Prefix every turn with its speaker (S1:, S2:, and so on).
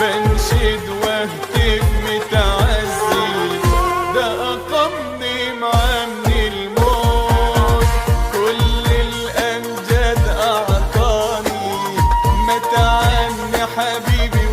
S1: بنشد واهتف متعزي، ده أقامني معاه من الموت. كل الأمجاد أعطاني، متعني حبيبي.